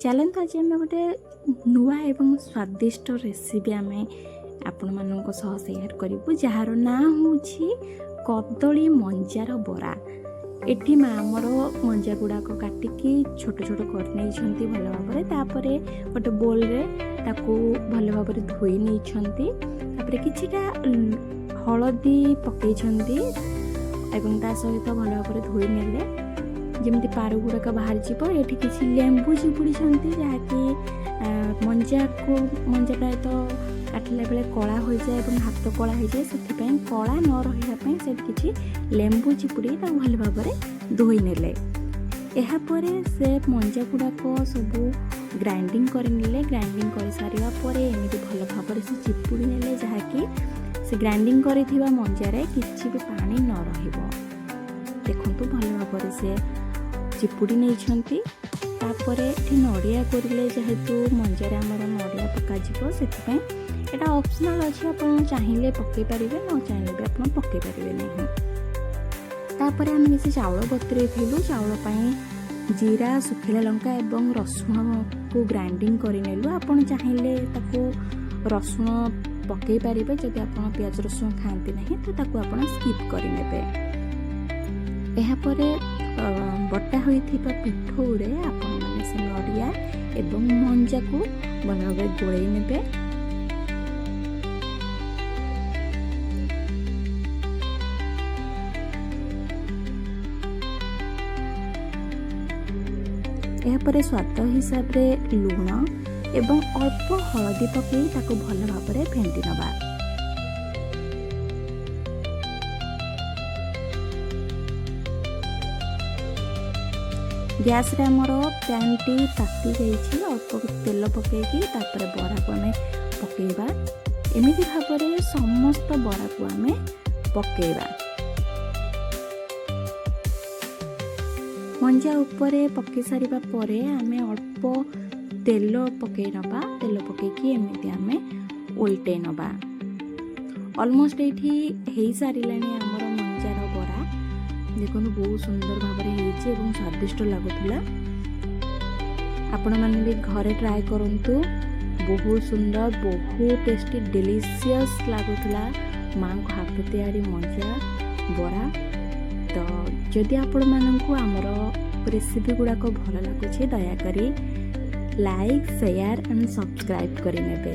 ଚାଲନ୍ତୁ, ଆଜି ଆମେ ଗୋଟେ ନୂଆ ଏବଂ ସ୍ୱାଦିଷ୍ଟ ରେସିପି ଆମେ ଆପଣମାନଙ୍କ ସହ ସେୟାର କରିବୁ, ଯାହାର ନାଁ ହେଉଛି କଦଳୀ ମଞ୍ଜାର ବରା। ଏଠି ମା ଆମର ମଞ୍ଜା ଗୁଡ଼ାକ କାଟିକି ଛୋଟ ଛୋଟ କରିନେଇଛନ୍ତି ଭଲ ଭାବରେ। ତାପରେ ଗୋଟେ ବୋଲ୍ରେ ତାକୁ ଭଲ ଭାବରେ ଧୋଇ ନେଇଛନ୍ତି। ତାପରେ କିଛିଟା ହଳଦୀ ପକାଇଛନ୍ତି ଏବଂ ତା ସହିତ ଭଲ ଭାବରେ ଧୋଇ ନେଲେ, ଯେମିତି ପାରୁ ଗୁଡ଼ାକ ବାହାରିଯିବ। ଏଠି କିଛି ଲେମ୍ବୁ ଚିପୁଡ଼ିଛନ୍ତି, ଯାହାକି ମଞ୍ଜାକୁ, ମଞ୍ଜା ପ୍ରାୟତଃ କାଟିଲା ବେଳେ କଳା ହୋଇଯାଏ ଏବଂ ହାତ କଳା ହୋଇଯାଏ। ସେଥିପାଇଁ କଳା ନ ରହିବା ପାଇଁ ସେଠି କିଛି ଲେମ୍ବୁ ଚିପୁଡ଼ିକି ତାକୁ ଭଲ ଭାବରେ ଧୋଇ ନେଲେ। ଏହାପରେ ସେ ମଞ୍ଜା ଗୁଡ଼ାକ ସବୁ ଗ୍ରାଇଣ୍ଡିଙ୍ଗ କରିନେଲେ। ଗ୍ରାଇଣ୍ଡିଙ୍ଗ କରିସାରିବା ପରେ ଏମିତି ଭଲ ଭାବରେ ସେ ଚିପୁଡ଼ି ନେଲେ, ଯାହାକି ସେ ଗ୍ରାଇଣ୍ଡିଙ୍ଗ କରିଥିବା ମଞ୍ଜାରେ କିଛି ବି ପାଣି ନ ରହିବ। ଦେଖନ୍ତୁ, ଭଲ ଭାବରେ ସେ ଚିପୁଡ଼ି ନେଇଛନ୍ତି। ତାପରେ ଏଠି ନଡ଼ିଆ କୋରିଲେ। ଯେହେତୁ ମଞ୍ଜାରେ ଆମର ନଡ଼ିଆ ପକାଯିବ, ସେଥିପାଇଁ ଏଇଟା ଅପସନାଲ୍ ଅଛି। ଆପଣ ଚାହିଁଲେ ପକାଇ ପାରିବେ, ନ ଚାହିଁଲେ ବି ଆପଣ ପକାଇ ପାରିବେ ନାହିଁ। ତାପରେ ଆମେ କିଛି ଚାଉଳ ବତୁରେଇଥିଲୁ। ଚାଉଳ ପାଇଁ ଜିରା, ଶୁଖିଲା ଲଙ୍କା ଏବଂ ରସୁଣକୁ ଗ୍ରାଇଣ୍ଡିଙ୍ଗ କରିନେଲୁ। ଆପଣ ଚାହିଁଲେ ତାକୁ ରସୁଣ ପକାଇ ପାରିବେ। ଯଦି ଆପଣ ପିଆଜ ରସୁଣ ଖାଆନ୍ତି ନାହିଁ, ତ ତାକୁ ଆପଣ ସ୍କିପ୍ କରିନେବେ। ଏହାପରେ ବଟା ହୋଇଥିବା ପିଠଉରେ ଆପଣମାନେ ସେ ନଡ଼ିଆ ଏବଂ ମଞ୍ଜାକୁ ଭଲ ଭାବରେ ଗୋଳେଇ ନେବେ। ଏହାପରେ ସ୍ୱାଦ ହିସାବରେ ଲୁଣ ଏବଂ ଅଳ୍ପ ହଳଦୀ ପକାଇ ତାକୁ ଭଲ ଭାବରେ ଫେଣ୍ଟି ନେବା। ଗ୍ୟାସ୍ରେ ଆମର ପ୍ୟାନ୍ଟି ତାତି ଯାଇଛି। ଅଳ୍ପ ତେଲ ପକାଇକି ତାପରେ ବରାକୁ ଆମେ ପକାଇବା। ଏମିତି ଭାବରେ ସମସ୍ତ ବରାକୁ ଆମେ ପକାଇବା। ମଞ୍ଜା ଉପରେ ପକାଇ ସାରିବା ପରେ ଆମେ ଅଳ୍ପ ତେଲ ପକାଇ ନେବା। ତେଲ ପକାଇକି ଏମିତି ଆମେ ଓଲଟେଇ ନେବା। ଅଲମୋଷ୍ଟ ଏଇଠି ହେଇସାରିଲାଣି ଆମର ମଞ୍ଜାର ବରା। ଦେଖନ୍ତୁ, ବହୁତ ସୁନ୍ଦର ଭାବରେ ହେଇଛି ଏବଂ ସ୍ୱାଦିଷ୍ଟ ଲାଗୁଥିଲା। ଆପଣମାନେ ବି ଘରେ ଟ୍ରାଏ କରନ୍ତୁ। ବହୁତ ସୁନ୍ଦର, ବହୁତ ଟେଷ୍ଟି, ଡେଲିସିୟସ୍ ଲାଗୁଥିଲା ମାଆଙ୍କ ହାତ ତିଆରି ମଞ୍ଜା ବରା। ତ ଯଦି ଆପଣମାନଙ୍କୁ ଆମର ରେସିପି ଗୁଡ଼ାକ ଭଲ ଲାଗୁଛି, ଦୟାକରି ଲାଇକ୍, ସେୟାର ଆଣ୍ଡ ସବସ୍କ୍ରାଇବ୍ କରିନେବେ।